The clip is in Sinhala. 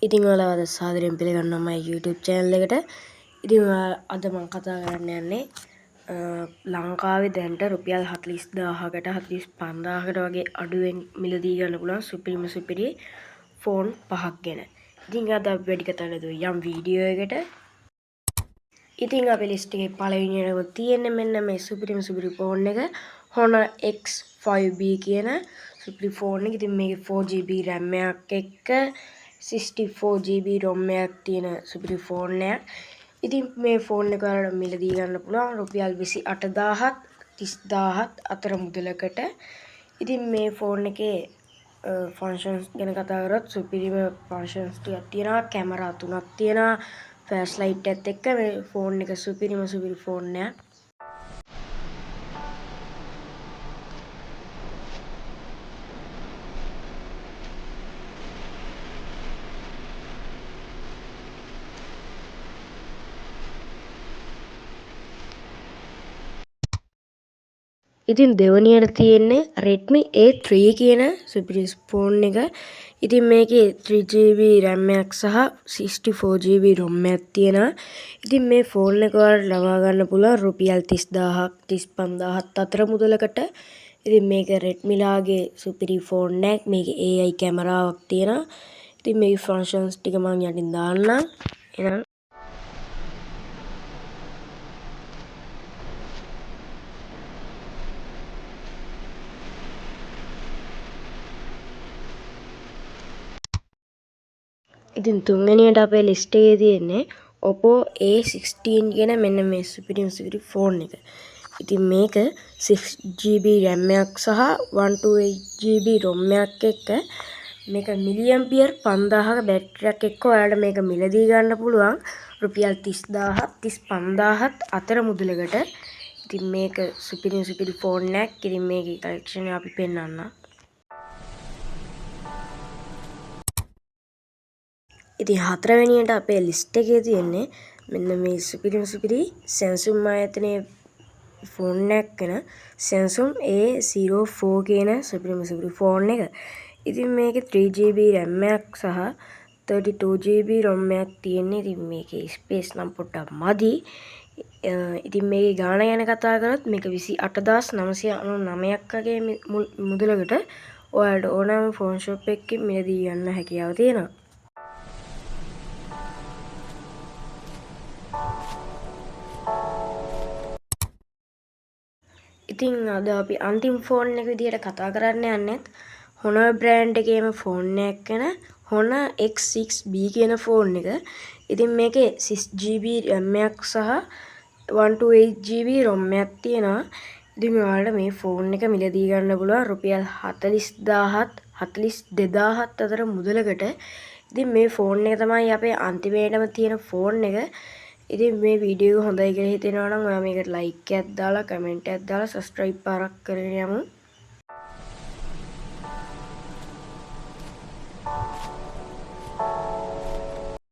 ඉතින් ඔයාලව අද සාදරයෙන් පිළිගන්නවා මගේ YouTube channel එකට. ඉතින් අද මම කතා කරන්න යන්නේ ලංකාවේ දැනට රුපියල් 40000කට 45000කට වගේ අඩුවෙන් මිලදී ගන්න පුළුවන් සුපිරිම සුපිරි ෆෝන් පහක් ගැන. ඉතින් අද අපි වැඩි කතා නැතුව යම් වීඩියෝ එකට. ඉතින් අපේ ලිස්ට් එකේ පළවෙනියටම තියෙන්නේ මෙන්න මේ සුපිරිම සුපිරි ෆෝන් එක Honor X5B කියන සුපිරි ෆෝන් එක. ඉතින් මේකේ 4GB RAM එකක් එක්ක 64GB ROM එකක් තියෙන සුපිරි ෆෝන් එකක්. ඉතින් මේ ෆෝන් එක ඔයාලට මිලදී ගන්න පුළුවන් රුපියල් 28000ත් 30000ත් අතර මුදලකට. ඉතින් මේ ෆෝන් එකේ ෆන්ක්ෂන්ස් ගැන කතා කරොත් සුපිරිම ෆන්ක්ෂන්ස් ටිකක් තියෙනවා. කැමරා තුනක් තියෙනවා. ෆ්ලෑෂ් ලයිට් එකත් එක්ක මේ ෆෝන් එක සුපිරිම සුපිරි ෆෝන් එකක්. ඉතින් දෙවනියට තියෙන්නේ Redmi A3 කියන සුපිරි ෆෝන් එක. ඉතින් මේකේ 3GB RAM එකක් සහ 64GB ROM එකක් තියෙනවා. ඉතින් මේ ෆෝන් එක ඔයාලට ලබා ගන්න පුළුවන් රුපියල් 30000ක් 35000ක් අතර මුදලකට. ඉතින් මේක Redmi ලාගේ සුපිරි ෆෝන් එකක්. මේකේ AI කැමරාවක් තියෙනවා. ඉතින් මේකේ ෆන්ක්ෂන්ස් ටික මං යටින් දාන්නම්. එහෙනම් ඉතින් තුන්වෙනියට අපේ ලිස්ට් එකේ තියෙන්නේ Oppo A16 කියන මෙන්න මේ සුපිරිම සුපිරි ෆෝන් එක. ඉතින් මේක 6GB RAM එකක් සහ 128GB ROM එකක් එක්ක මේක මිලිඇම්පියර් 5000ක බැටරියක් එක්ක ඔයාලට මේක මිලදී ගන්න පුළුවන් රුපියල් 30000ත් 35000ත් අතර මුදලකට. ඉතින් මේක සුපිරිම සුපිරි ෆෝන් එකක්. ඉතින් මේකේ කලෙක්ෂන් එක අපි පෙන්නන්නම්. ඉතින් හතරවෙනියට අපේ ලිස්ට් එකේ තියෙන්නේ මෙන්න මේ සුපිරිම සුපිරි Samsung ආයතනයේ ෆෝන් එකක් වෙන Samsung A04 කියන සුපිරිම සුපිරි ෆෝන් එක. ඉතින් මේකේ 3GB RAM එකක් සහ 32GB ROM එකක් තියෙන්නේ. ඉතින් මේකේ ස්පේස් නම් පොඩ්ඩක් මදි. ඉතින් මේකේ ගාණ ගැන කතා කරොත් මේක 28999ක් වගේ මුදලකට ඔයාලට ඕනෑම ෆෝන් ෂොප් එකකින් මිලදී ගන්න හැකියාව තියෙනවා. ඉතින් අද අපි අන්තිම ෆෝන් එක විදිහට කතා කරන්න යන්නෙත් Honor brand එකේම ෆෝන් එකක් වෙන Honor X6B කියන ෆෝන් එක. ඉතින් මේකේ 6GB RAM එකක් සහ 128GB ROM එකක් තියෙනවා. ඉතින් ඔයාලට මේ ෆෝන් එක මිලදී ගන්න පුළුවන් රුපියල් 40000ත් 42000ත් අතර මුදලකට. ඉතින් මේ ෆෝන් එක තමයි අපේ අන්තිමේටම තියෙන ෆෝන් එක. ඉතින් මේ වීඩියෝ එක හොඳයි කියලා හිතෙනවා නම් ඔයා මේකට ලයික් එකක් දාලා කමෙන්ට් එකක් දාලා සබ්ස්ක්‍රයිබ් පාරක් කරගෙන යමු.